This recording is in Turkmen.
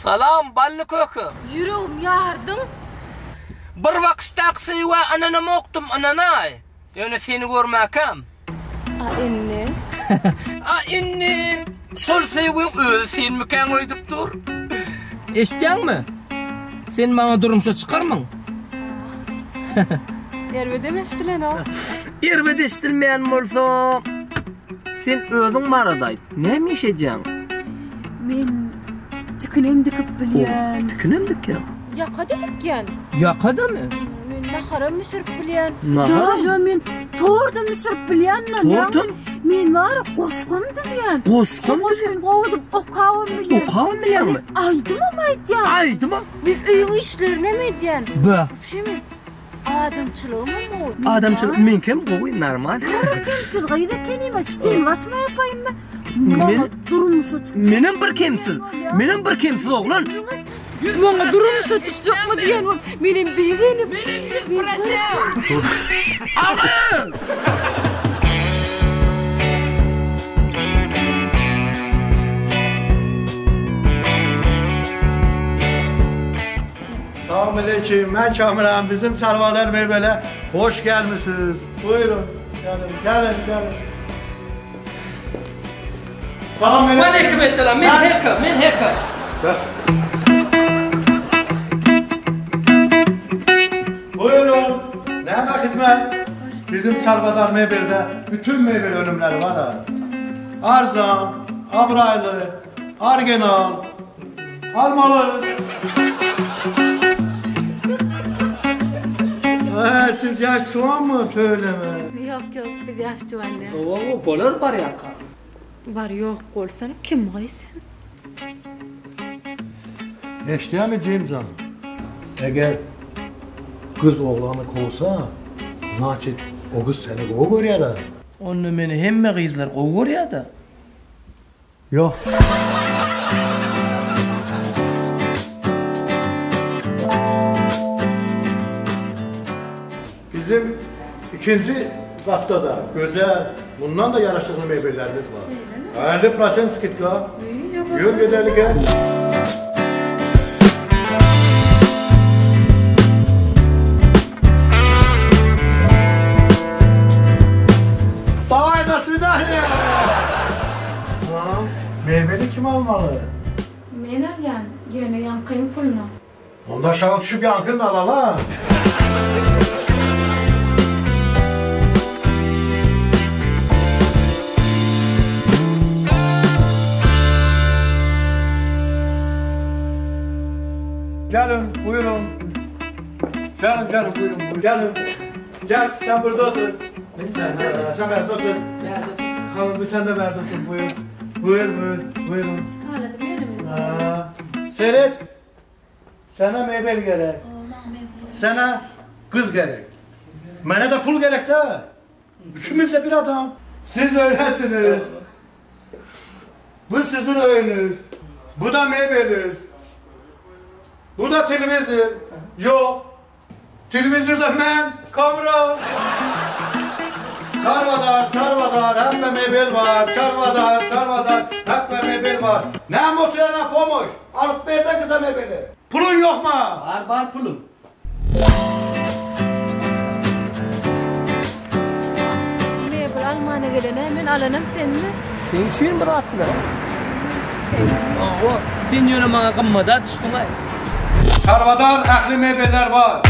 Salam Bally köke. Ýüregim ýardyň. Bir bakyşdaky söýgä ynanamokdym ynanaý. Ýöne seni görmäkäm. A indi? A indi şol söýgüň özi senmikäň öýdüp dur. Eşitýäňmi? Sen maňa durmuşa çykarmyň? Erbedem eşdilenok. Erbet eşdilmeýän bolsa, sen özüň barada aýt. Näme iş edýäň? Men tikinem dikip bilýän. Tikinem dikýäň? Ýaka-da dikýän. Ýaka-damy? Men naharam bişirip bilýän. Naharam? Daže men tortam bişirip bilýän. Tortam? Men bar goşgam düzýän. Goşgam? Goşgyny gowy edip okabam bilýän. Okabam bilýäňmi? Aýdymam aýdýan. Aýdymam? Men öýüň işlerinem edýän. Be. Şemi? Adamçylygymam gowy. Adamçylyk meňkem gowy, normal. Kemsiz gyz ekenime sen başyma ýapaýynmy? Maňa durmuşa çykjak. Menem bir kemsiz. Menem bir kemsiz oglan. Maňa durmuşa çykjakmy diýen bolup, menem begenip. Menem 100%. Agyz! Salam aleyküm, mən Kamran, bizim Salvador Meybələ xoş gəlmisiniz. Buyurun, gəlin, gəlin, gəlin. Salam aleyküm. Aleyküm esselam, men Heka, men Heka. Buyurun, näme hizmet? Bizim Salvador Mebel'de bütün mebel önümleri var ha. Arzan, abraylı, argenal, Almaly. Ee, siz yaş soğan mı söyleme? Ýok, ýok, biz ýaş juwan däl. Owo, bolar barýarka. Bar ýok bolsana, kim gaý sen? Eşdýämi Jimjan? Eger gyz oglany kowsa, znaçit o gyz seni gowy görýär-ä. Onda meni hemme gyzlar gowy görýär-dä. Ýok. Bizim ikinji gatda-da gözel, mundan-da ýaraşykly mebellerimiz bar. Şeýlemi? 50% skidka. Ýör gideli gel. Daway do swidaniýa. Mebeli kim almaly? Men alýan, ýöne ýaňkyň puluna. Onda aşaga düşüp ýaňkyny alala. Gelin, buyurun. Gelin, gelin, buyurun, buyurun. Gelin. Gel, sen burada otur. Sen, sen berde otur. Hanım, bir sen de berde otur, buyur. Buyur, buyur, buyurun. Haladym ýerimi. Ha. Seret. Sana mebel gerek. Sana kız gerek. Bana da pul gerek de. Üçümüz de bir adam. Siz öğrendiniz. Bu sizin öyünüz. Bu da mebeliniz. Bu da televizor. Yok. Televizorda ben, kamera. Çarvadar, çarvadar, hep mebel var. Çarvadar, çarvadar, hep mebel var. Ne motoruna pomoş? Alıp ver de kıza mebeli. Pulun yok mu? Bar, bar pulum. Mebel almana gelene men alanam senmi? Seň üçin bir zatlar. Hawa, sen ýöne maňa gymmada düşdüň-aý. Çarwadar ähli mebeller bar.